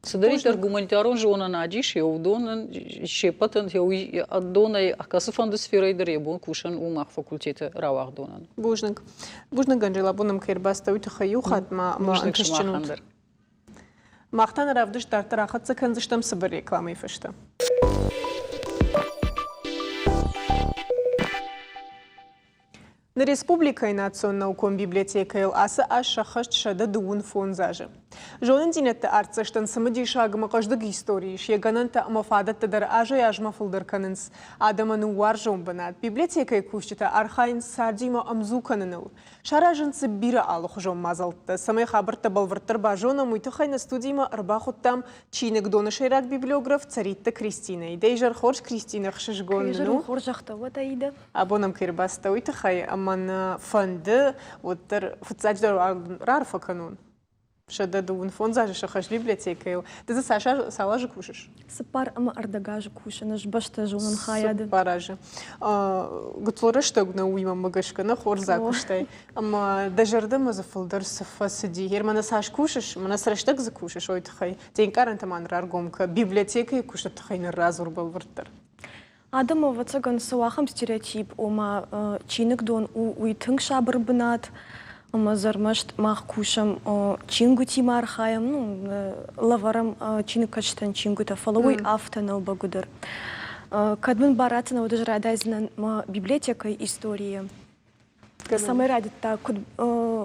S2: Цыдӕриддӕр гуманитарон зонынад ис, йӕ уыдонӕн се ппӕтӕн уый донӕй кӕцыфӕнды сферӕйы дӕр йӕ бон кусын у мах факультеты рауагъдонӕн.
S1: Бузныг. Бузныг, Анжела, абон нӕм кӕй ӕрбацыдтӕ, уый тыххӕй иу хатт ма ӕнтыстджын ут. Мах та нӕ равдыст дарддӕр ахӕццӕ кӕндзыстӕм цыбыр рекламӕйы фӕстӕ. Нӕ республикӕйы национ наукон библиотекӕйыл ацы аз сӕххӕст 125 азы. Зонындзинӕдты артдзӕстӕн цымыдисаг ӕмӕ хъӕздыг истори ис, йӕ гӕнӕнтӕ ӕмӕ фадӕттӕ дӕр азӕй-азмӕ фылдӕр кӕнынц. Адӕмӕн у уарзон бынат. Библиотекӕйы кусджытӕ архайынц цардимӕ ӕмдзу кӕныныл. Саразынц дзы бирӕ алыхуызон мадзӕлттӕ. Цӕмӕй хабӕрттӕ бӕлвырддӕр базонӕм, уый тыххӕй нӕ студимӕ ӕрбахуыдтам чиныгдоны сӕйраг библиограф Цӕритты Кристинӕйы. Дӕ изӕр хорз, Кристинӕ, ӕхсызгон нын у.
S3: Хорзӕхтӕ уӕд, Аидӕ.
S1: Абон ӕм кӕй ӕрбацыдтӕ, уый тыххӕй ӕмӕ нӕ фӕнды, уӕддӕр фыццаджыдӕр раарфӕ кӕнон. 125 азы сӕххӕст библиотекӕйыл. Ды дзы цас цал азы кусыс?
S3: Цыппар ӕмӕ ӕрдӕг азы кусын ӕз бӕстӕзонӕн хайады.
S1: Цыппар азы. Гуыцыл рӕстӕг нӕ уый мӕнмӕ гӕсгӕ нӕ хорз акуыстай. Ӕмӕ дӕ зӕрдӕмӕ дзы фылдӕр цы фӕцыди? Гъер мӕнӕ цас кусыс, мӕнӕ цы рӕстӕг дзы кусыс, уый тыххӕй. Де нкъарӕнтӕ ма ныр раргом кӕ. Библиотекӕйы куысты тыххӕй ныр радзур бӕлвырддӕр.
S3: Адӕм, ӕвӕццӕгӕн, цы у ахӕм стереотип, ома чиныгдон у уый тынг сабыр бынат, ӕмӕ дзы ӕрмӕст мах кусӕм чингуытимӕ архайӕм, ну, лӕвӕрӕм чиныгкӕсджытӕн чингуытӕ, фӕлӕ уый афтӕ нӕу бӕгуыдӕр. Кӕд мын бар ратдзынӕ, уӕд ӕз райдайдзынӕн мӕ библиотекӕйы историйы. Цӕмӕй райдыдта, куыд,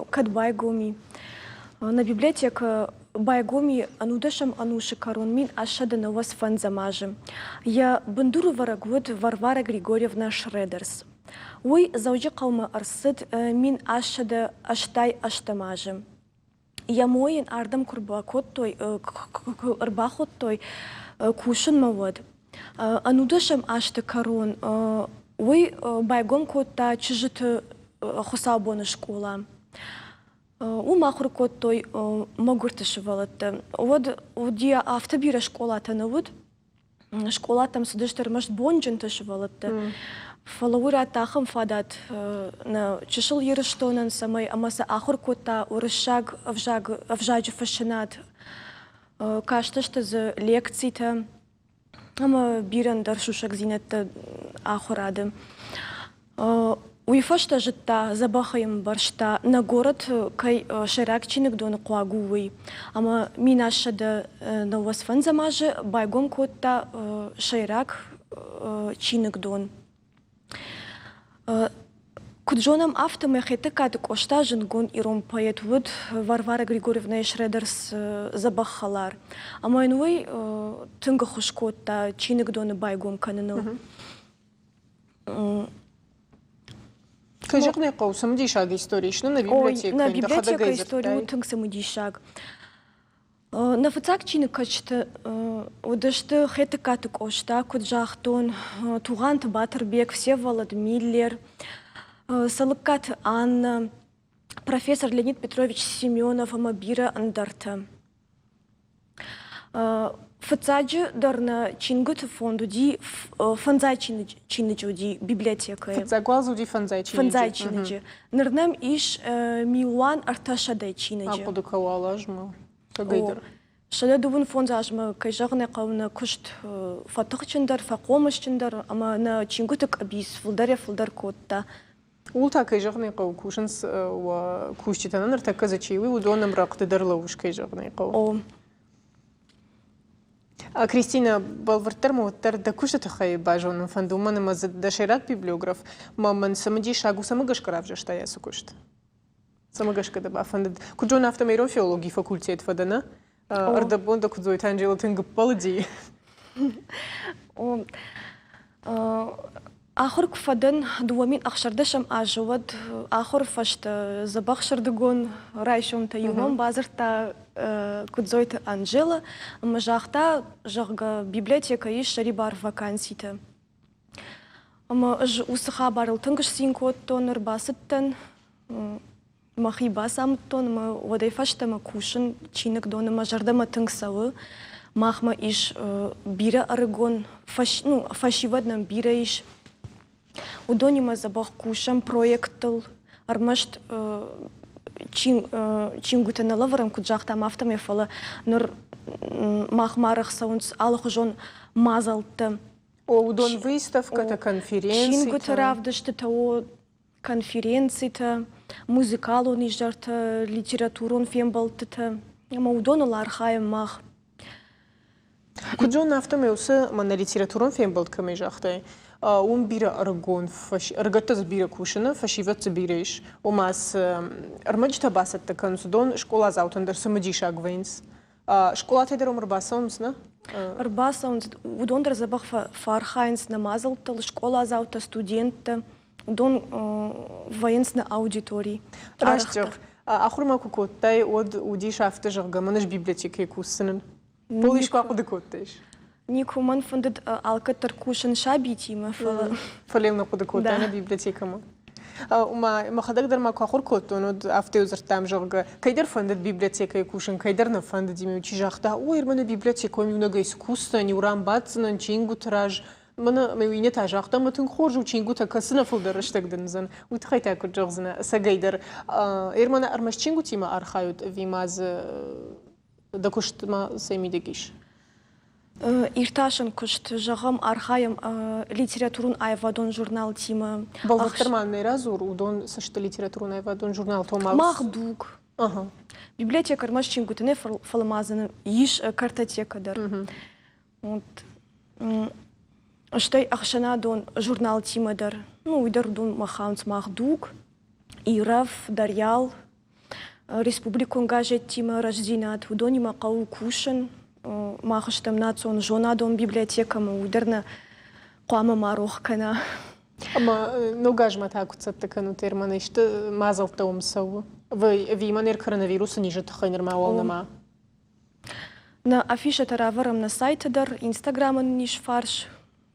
S3: кӕд байгом и. Нӕ библиотекӕ байгом и ӕнудӕсӕм ӕнусы кӕрон 1895 азы. Йӕ бындурӕвӕрӕг уыд Варвара Григорьевна Шредерс. Уый Дзӕуджыхъӕумӕ ӕрцыд 1888 азы. Йӕ мой йын ардӕм куы ӕрбакодтой, куы ӕрбахуыдтой кусынмӕ, уӕд ӕнудӕсӕм азты кӕрон уый байгом кодта чызджыты хуыцаубоны скъола. Уым ахуыр кодтой мӕгуырты сывӕллӕттӕ. Уӕд уыди афтӕ бирӕ скъолатӕ нӕ уыд, скъолатӕм цыдысты ӕрмӕст бонджынты сывӕллӕттӕ. Фӕлӕ уый радта ахӕм фадат нӕ чысыл Ирыстонӕн, цӕмӕй ӕмӕ сӕ ахуыр кодта уырыссаг ӕвзаджы фыссынад. Кастысты дзы лекцитӕ ӕмӕ бирӕ ӕндӕр сусӕгдзинӕдтӕ ахуырады. Уый фӕстӕ зыдта, дзӕбӕхӕй ӕмбӕрста, нӕ горӕт кӕй сӕйраг чиныгдоны хъуаг у, уый. Ӕмӕ 1995 азы байгом кодта сӕйраг чиныгдон. Куыд зонӕм, афтӕмӕй Хетӕгкаты Къоста зындгонд ирон поэт уыд Варвара Григорьевнӕйы Шредерс дзӕбӕх хӕлар. Ӕмӕ йын уый тынг ӕххуыс кодта чиныгдоны байгом кӕныныл.
S1: Кӕй зӕгъын ӕй хъӕуы, цымыдисаг истори ис нӕ библиотекӕйы.
S3: Нӕ библиотекӕйы истори у тынг цымыдисаг. Нӕ фыццаг чиныгкӕсджытӕ уыдысты Хетӕгкаты Къоста, куыд загътон, Тугъанты Батырбег, Всеволод Миллер, Цӕлыккаты Аннӕ, профессор Леонид Петрович Семенов ӕмӕ бирӕ ӕндӕртӕ. Фыццаджы дӕр нӕ чингуыты фонд уыди фӕндзай чиныджы уыди библиотекӕйы.
S1: Фыццаг уал дзы уыди фӕндзай чиныджы.
S3: Фӕндзай чиныджы. Ныр нӕм ис милуан ӕртӕсӕдӕй чиныджы.
S1: Ахъуыды кӕуал азмӕ. Цӕгӕйдӕр.
S3: 125 азмӕ, кӕй зӕгъын ӕй хъӕуы, нӕ куыст фӕтыхджындӕр, фӕхъомысджындӕр ӕмӕ нӕ чингуыты къӕбиц фылдӕрӕй-фылдӕр кодта.
S1: Ууыл та, кӕй зӕгъын ӕй хъӕуы, кусынц уӕ кусджытӕ. Ныртӕккӕ дзы чи у, уыдон ӕмрӕнхъты дӕр лӕууыс, кӕй зӕгъын ӕй хъӕуы.
S3: О.
S1: Кристинӕ, бӕлвырддӕр ма уӕддӕр дӕ куысты тыххӕй базонын фӕнды, уымӕн ӕмӕ дзы дӕ сӕйраг библиограф ма мӕн цымыдисаг у, цӕмӕ гӕсгӕ равзӕрстай ацы куыст? Цӕмӕ гӕсгӕ дӕ бафӕндыд? Куыд зонын, афтӕмӕй ирон филологийы факультет фӕдӕ, нӕ? Ӕрдӕбон дӕ Куыдзойты Анжела тынг ӕппӕлыди.
S3: Ахуыр куы фӕдӕн 2016 азы, уӕд ахуыры фӕстӕ дзӕбӕх сӕрдыгон райсомтӕ иу мӕм бадзырдта Куыдзойты Анжела ӕмӕ загъта, зӕгъгӕ, библиотекӕйы ис сӕрибар ваканситӕ. Ӕмӕ ӕз уыцы хабарыл тынг сцин кодтон, ӕрбацыдтӕн, мӕхи бацамыдтон ӕмӕ уӕдӕй фӕстӕмӕ кусын чиныгдоны мӕ зӕрдӕмӕ тынг цӕуы. Махмӕ ис бирӕ ӕрыгон ну, фӕсивӕд нӕм бирӕ ис. Уыдонимӕ дзӕбӕх кусӕм проекттыл. Ӕрмӕст чингуытӕ нӕ лӕвӕрӕм, куыд загътам, афтӕмӕй, фӕлӕ ныр махмӕ арӕх цӕуынц алыхуызон мадзӕлттӕ.
S1: О, уыдон выставкӕтӕ, конференцитӕ.
S3: Чингуыты равдыстытӕ, о, конференцитӕ, музыкалон изӕртӕ, литературон фембӕлдтытӕ. Ӕмӕ уыдоныл архайӕм мах.
S1: Куыд зонын, афтӕмӕй уыцы мӕнӕ литературон фембӕлд кӕмӕй загътай, уым бирӕ ӕрыгон ӕрыгӕттӕ дзы бирӕ кусыны, фӕсивӕд дзы бирӕ ис. Ома цы ӕрмӕджытӕ бацӕттӕ кӕнынц, уыдон скъоладзаутӕн дӕр цымыдисаг вӕййынц. Скъолатӕй дӕр уым ӕрбацӕуынц, нӕ?
S3: Ӕрбацӕуынц. Уыдон дӕр дзӕбӕх фӕархайынц нӕ мадзӕлттыл, скъоладзаутӕ, студенттӕ. Уыдон вӕййынц нӕ аудитори.
S1: Раст зӕгъ, ахуырмӕ куы кодтай, уӕд уыдис афтӕ, зӕгъгӕ, мӕн ӕз библиотекӕйы кусдзынӕн. Пол искуы ахъуыды кодтаис?
S3: Никуы. Мӕн фӕндыд алкӕддӕр кусын сабитимӕ, фӕлӕ...
S1: Фӕлӕ нӕ хъуыды кодтай нӕ библиотекӕмӕ. Ома, мӕхӕдӕг дӕр ма куы ахуыр кодтон, уӕд афтӕ дзырдтам, зӕгъгӕ, кӕйдӕр фӕндыд библиотекӕйы кусын, кӕйдӕр нӕ фӕндыди. Мӕ чи загъта, ой, мӕнӕ библиотекӕйы иунӕгӕй цы кусдзӕн, иу ран баддзынӕн чингуыты раз. Мӕнӕ мӕ иннӕ та загъта, мӕ тынг хорз у чингуытӕ, кӕцы нӕ фылдӕр рӕстӕг дын уыдзӕн. Уый тыххӕй та куыд зӕгъдзынӕ, ӕцӕгӕйдӕр, Ермана ӕрмӕст чингуытимӕ архайут ӕви ма дзы дӕ куыст ма цӕй мидӕг ис?
S3: Иртасӕн куыст, зӕгъӕм, архайӕм литературон-аивадон журналтимӕ.
S1: Бӕлвырддӕр ма нӕ радзур, уыдон цы сты литературон-аивадон журналтӕ?
S3: Мах дуг. Библиотекӕ ӕрмӕст чингуыты нӕ, фӕлӕ ма дзы ис картотекӕ дӕр. Вот. Стӕй ӕхсӕнадон журналтимӕ дӕр. Ну, уый дӕр уыдон махауынц Мах дуг, Ирӕф, Дарьял, республикон газеттимӕ Рӕстдзинад, уыдонимӕ хъӕуы кусын. Мах стӕм национ зонадон библиотекӕмӕ, уый дӕр нӕ хъуамӕ ма рох кӕна.
S1: Ӕмӕ ног азмӕ та куыд цӕттӕ кӕнут, Ерман, исты мадзӕлттӕ уым цӕуы? Ӕви мӕнӕ коронавирусы низы тыххӕй нырма уал нӕма?
S3: Нӕ афишӕтӕ равӕрӕм нӕ сайты дӕр, Инстаграмы нын ис фарс.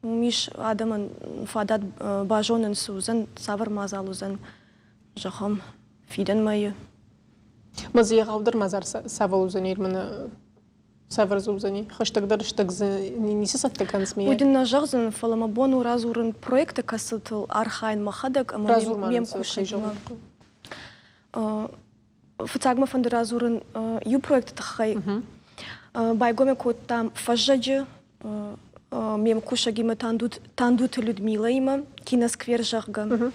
S3: Уым ис адӕмӕн фадат базонын, цы уыдзӕн, цавӕр мадзал уыдзӕн, зӕгъӕм, фидӕн мӕйы.
S1: Ма дзы егъаудӕр мадзал цавӕр уыдзӕн, мӕнӕ? Цавӕр дзы уыдзӕни? Хӕстӕгдӕр рӕстӕг дзы ницы цӕттӕ кӕнынц,
S3: Уый дын нӕ зӕгъдзӕн, фӕлӕ мӕ бон у радзурын проекты, кӕцытыл архайын мӕхӕдӕг ӕмӕ ме мкусӕгимӕ. Фыццаг мӕ фӕнды радзурын иу проекты тыххӕй. Байгом кодтам фӕззӕджы ме мкусӕгимӕ Тандуты Людмилаимӕ киносквер, зӕгъгӕ.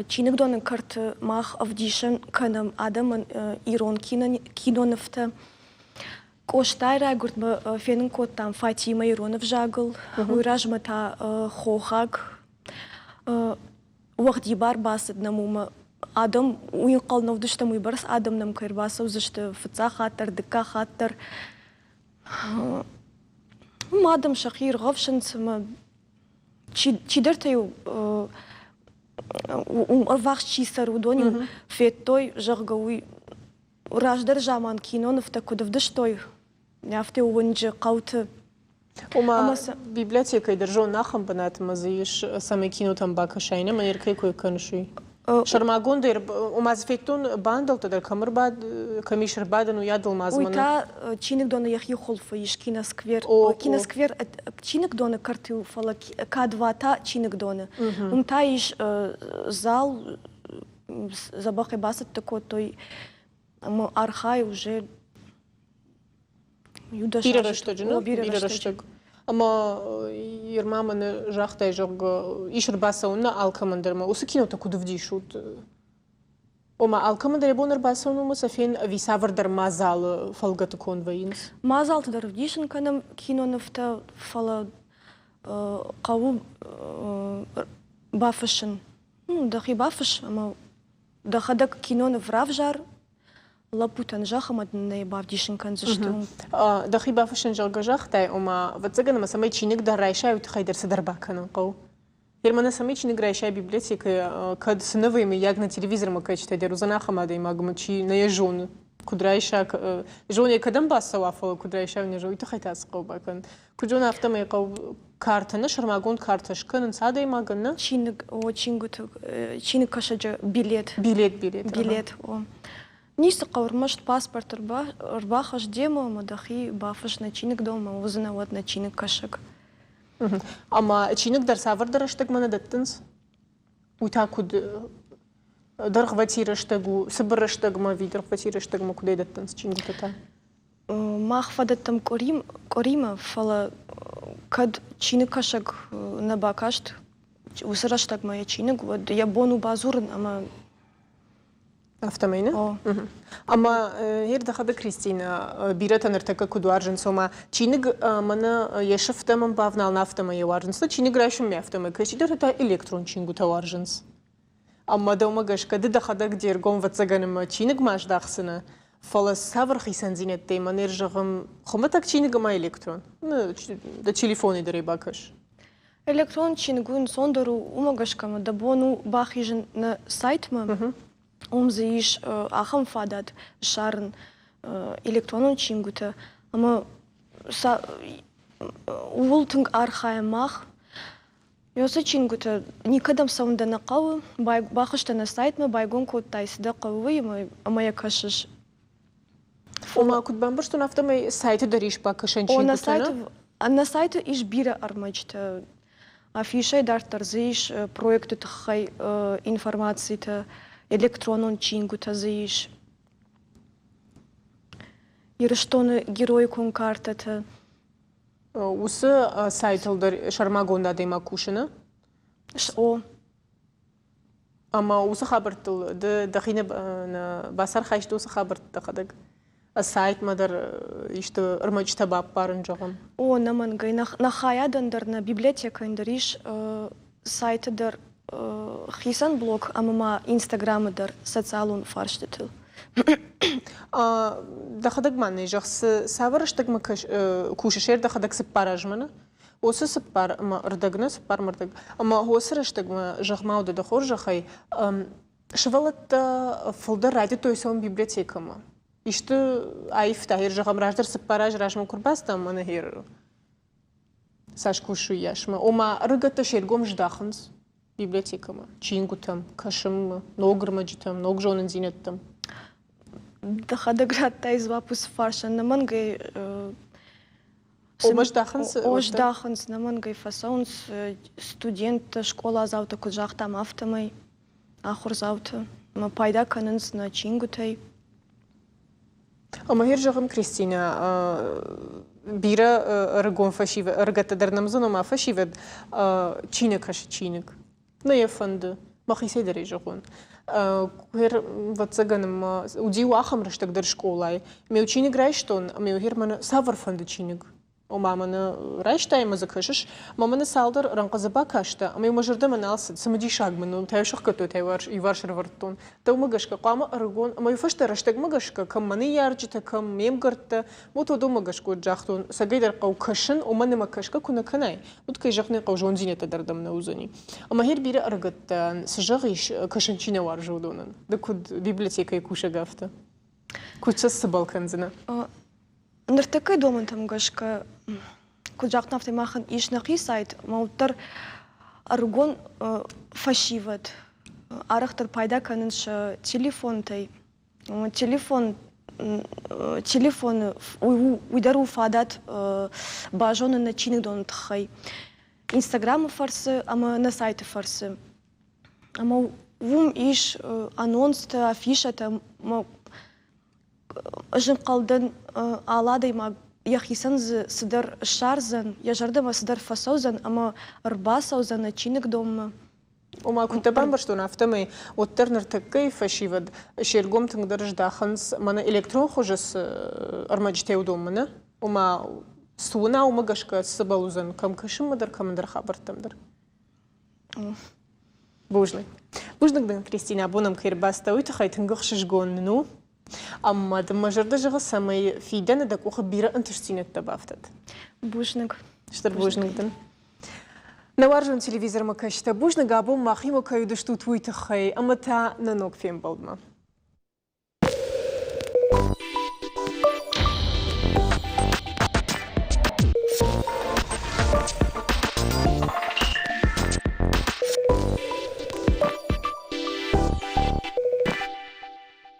S3: Чиныгдоны кӕрты мах ӕвдисӕн кӕнӕм адӕмӕн ирон кинонывтӕ. Къостайы райгуырдмӕ фенын кодтам Фатимӕ ирон ӕвзагыл, уый размӕ та хохаг уӕгъдибар бацыд нӕм уымӕ. Адӕм уый ӕнхъӕл нӕ уыдыстӕм, уыйбӕрц адӕм нӕм кӕй ӕрбацӕудзысты фыццаг хатт дӕр, дыккаг хатт дӕр. Уым адӕм сӕхи иргъӕвсынц ӕмӕ чидӕртӕ-иу уым ӕввахс чи цӕры, уыдон-иу федтой, зӕгъгӕ, уый раздӕр заман кинонывтӕ куыд ӕвдыстой, афтӕ уынджы, хъӕуты.
S1: Ома, библиотекӕйы дӕр зон ахӕм бынат ӕмӕ дзы ис, цӕмӕй кинотӕм бакӕсай, нӕ мӕ кӕй кой кӕныс, уый. Сӕрмагондӕй, ома дзы федтон бандӕлттӕ дӕр кӕм ӕрбад, кӕм ис ӕрбадӕн, уый адыл ма дзы
S3: Уый та чиныгдоны йӕхи хуылфы ис киносквер. Киносквер чиныгдоны кӕрты у, фӕлӕ К2 та чиныгдоны. Уым та ис зал, дзӕбӕхӕй бацӕттӕ кодтой ӕмӕ архайы уже
S1: Бирӕ рӕстӕджы, нӕ? Бирӕ рӕстӕг. Ӕмӕ Ерма мӕнӕ загътай, зӕгъгӕ, ис ӕрбацӕуын нӕ алкӕмӕн дӕр ӕмӕ уыцы кинотӕ куыд ӕвдисут? Ома алкӕмӕн дӕр йӕ бон ӕрбацӕуын у ӕмӕ сӕ фен ӕви цавӕрдӕр мадзалы фӕлгӕты конд вӕййынц?
S3: Мадзалты дӕр ӕвдисын кӕнӕм кинонывтӕ, фӕлӕ хъӕуы бафыссын. Дӕхи бафысс ӕмӕ дӕхӕдӕг киноныв равзар, лӕппутӕн зӕгъ ӕмӕ дын ӕй бавдисын кӕндзысты.
S1: Дӕхи бафыссын, зӕгъгӕ, загътай, ома, ӕвӕццӕгӕн, ӕмӕ цӕмӕй чиныг дӕр райсай, уый тыххӕй дӕр цыдӕр бакӕнын хъӕуы. Германы цӕмӕй чиныг райсай библиотекӕйы, кӕд цы нӕ вӕййы, мыййаг нӕ телевизормӕ кӕсджытӕ дӕр уыдзӕн ахӕм адӕймагмӕ, чи нӕ йӕ зоны, куыд райса, зоны йӕ кӕдӕм бацӕуа, фӕлӕ куыд райса, нӕ зоны, уый тыххӕй та цы хъӕуы бакӕнын. Куыд зоны, афтӕмӕй хъӕуы картӕ нӕ, сӕрмагонд картӕ скӕнынц адӕймагӕн, нӕ?
S3: Чиныг, о, чингуыты, чиныгкӕсӕджы билет.
S1: Билет, билет.
S3: Билет, о. Ницы хъӕуы, ӕрмӕст паспорт ӕрбахӕсс демӕ ӕмӕ дӕхи бафысс нӕ чиныгдонмӕ, уыдзынӕ уӕд нӕ чиныгкӕсӕг.
S1: Ӕмӕ чиныг дӕр цавӕрдӕр рӕстӕгмӕ нӕ дӕттынц? Уый та куыд дӕргъвӕтин рӕстӕг у, цыбыр рӕстӕгмӕ ӕви дӕргъвӕтин рӕстӕгмӕ куыдӕй дӕттынц чингуытӕ та?
S3: Мах фӕдӕттӕм къуыримӕ, фӕлӕ кӕд чиныгкӕсӕг нӕ бакаст уыцы рӕстӕгмӕ йӕ чиныг, уӕд йӕ бон у бадзурын ӕмӕ
S1: Афтӕмӕй нӕ? Ӕмӕ йе рдӕхӕдӕг Кристинӕ бирӕтӕ ныртӕккӕ куыд уарзынц, ома чиныг мӕнӕ йӕ сыфтӕм ӕмбавналын, афтӕмӕй йӕ уарзынц. Чиныг райсынмӕ афтӕмӕй кӕцыдӕртӕ та электрон чингуытӕ уарзынц. Ӕмӕ дӕумӕ гӕсгӕ ды дӕхӕдӕг де ргом ӕвӕццӕгӕн ӕмӕ чиныгмӕ аздахдзынӕ, фӕлӕ цавӕр хицӕндзинӕдтӕй мӕнӕ зӕгъӕм хуымӕтӕг чиныг ӕмӕ электрон? Дӕ телефонӕй дӕр ӕй бакӕс.
S3: Электрон чиныг у ӕнцондӕр у, уымӕ гӕсгӕ ӕмӕ дӕ бон у бахизын нӕ сайтмӕ. Уым дзы ис ахӕм фадат ссарын электронон чингуытӕ ӕмӕ ууыл тынг архайӕм мах. Уыцы чингуытӕ никӕдӕм цӕуын дӕ нӕ хъӕуы, бахызтӕ нӕ сайтмӕ, байгом кодтай, цы дӕ хъӕуы, уый ӕмӕ йӕ кӕсыс.
S1: Ома, куыд бамбӕрстон, афтӕмӕй сайты дӕр ис бакӕсӕн чингуытӕ,
S3: нӕ? Нӕ сайты ис бирӕ ӕрмӕджытӕ. Афишӕй дарддӕр дзы ис проекты тыххӕй информацитӕ, электронон чингуытӕ дзы ис. Ирыстоны героикон картӕтӕ.
S1: Уыцы сайтыл дӕр сӕрмагонд адӕймаг кусы, нӕ?
S3: О.
S1: Ӕмӕ уыцы хабӕрттыл ды дӕхи нӕ бацархайсты уыцы хабӕртты дӕхӕдӕг? Сайтмӕ дӕр исты ӕрмӕджытӕ баппарын, зӕгъӕм?
S3: О, ӕнӕмӕнгӕй. Нӕ хайадӕн дӕр, нӕ библиотекӕйӕн дӕр ис сайты дӕр хицӕн блог ӕмӕ ма Инстаграмы дӕр социалон фарстытыл.
S1: Дӕхӕдӕг ма нӕ зӕгъ, цавӕр рӕстӕгмӕ кусыс, дӕхӕдӕг цыппар азмӕ нӕ? Уыцы цыппар ӕмӕ ӕрдӕг нӕ, цыппар ӕмӕ ӕрдӕг. Ӕмӕ уыцы рӕстӕгмӕ, зӕгъ-ма, дӕ хорзӕхӕй, сывӕллӕттӕ фылдӕр райдыдтой цӕуын библиотекӕмӕ. Исты аивта, гъер, зӕгъӕм, раздӕр цыппар азы размӕ куы ӕрбацыдтӕн мӕнӕ гъер цас кусы, уыйасмӕ. Ома, ӕрыгӕттӕ се ргом здахынц библиотекӕмӕ, чингуытӕм, кӕсынмӕ, ног ӕрмӕджытӕм, ног зонындзинӕдтӕм.
S3: Дӕхӕдӕг радтай дзуапп уыцы фарстӕн. Ӕнӕмӕнгӕй.
S1: Ома здахынц?
S3: О, здахынц, нӕмӕнгӕй фӕцӕуынц студенттӕ, скъоладзаутӕ, куыд загътам, афтӕмӕй ахуырдзаутӕ ӕмӕ пайда кӕнынц нӕ чингуытӕй.
S1: Ӕмӕ гъер зӕгъын, Кристинӕ, бирӕ ӕрыгон фӕсивӕд, ӕрыгӕттӕ дӕр нӕм уыдзӕн, ома фӕсивӕд чи нӕ кӕсы чиныг, нӕ йӕ фӕнды, мӕхицӕй дӕр ӕй зӕгъон. Гъер, ӕвӕццӕгӕн, ӕмӕ уыди ахӕм рӕстӕг дӕр скъолайы. Ме чиныг райстон, ӕмӕ гъер мӕнӕ цавӕрфӕнды чиныг Ома мӕнӕ райстай ӕмӕ дзы кӕсыс, ӕмӕ мӕнӕ цалдӕр рӕнхъы дзы бакастӕ, ӕмӕ мӕ зӕрдӕмӕ нал цыд, цымыдисаг мын у, та сыхгӕдтой, та иуварс ӕрӕвӕрдтон. Дӕумӕ гӕсгӕ хъуамӕ ӕрыгон ӕмӕ иу фӕстӕ рӕстӕгмӕ гӕсгӕ, кӕм мӕ ныййарджытӕ, кӕм ме мгӕрттӕ, вот уыдонмӕ гӕсгӕ уӕд загътон, цӕгӕйдӕр хъӕуы кӕсын, уымӕн ӕмӕ кӕсгӕ куы нӕ кӕнай, уӕд, кӕй зӕгъын ӕй хъӕуы, зонддзинӕдтӕ дӕр дӕм нӕ уыдзӕни. Ӕмӕ гъер бирӕ ӕрыгӕттӕн цы зӕгъис, кӕсын чи нӕ уарзы, уыдонӕн? Ды куыд библиотекӕйы кусӕг, афтӕ. Куыд сӕ сцыбӕл кӕндзынӕ?
S3: Ныртӕккӕйы домӕнтӕм гӕсгӕ, куыд загътон, афтӕ махӕн ис нӕхи сайт, ӕмӕ уӕддӕр ӕрыгон фӕсивӕд арӕхдӕр пайда кӕнынц сӕ телефонтӕй. Телефон телефоны уый дӕр у фадат базонын нӕ чиныгдоны тыххӕй. Инстаграмы фӕрцы ӕмӕ нӕ сайты фӕрцы. Ӕмӕ уым ис анонстӕ, афишӕтӕ. Ӕз ӕнхъӕл дӕн, алы адӕймаг йӕхицӕн дзы цыдӕр ссардзӕн, йӕ зӕрдӕмӕ цыдӕр фӕцӕудзӕн ӕмӕ ӕрбацӕудзӕн нӕ чиныгдонмӕ.
S1: Ома, куыд дӕ бамбӕрстон, афтӕмӕй уӕддӕр ныртӕккӕйы фӕсивӕд се ргом тынгдӕр здахынц мӕнӕ электрон хуызы цы ӕрмӕджытӕ уыдонмӕ, нӕ? Ома, цы уына, уымӕ гӕсгӕ цыбӕл уыдзӕн кӕм кӕсынмӕ дӕр, кӕм ӕндӕр хабӕрттӕм дӕр. Бузныг. Бузныг дын, Кристинӕ, абон ӕм кӕй ӕрбацыдтӕ, уый тыххӕй тынг ӕхсызгон нын у. Ӕмӕ дын мӕ зӕрдӕ зӕгъы, цӕмӕй фидӕны дӕ къухы бирӕ ӕнтыстдзинӕдтӕ бафтӕд.
S3: Бузныг.
S1: Стыр бузныг дын. Нӕ уарзон телевизормӕ кӕсджытӕ, бузныг абон махимӕ кӕй уыдыстут, уый тыххӕй ӕмӕ та нӕ ног фембӕлдмӕ.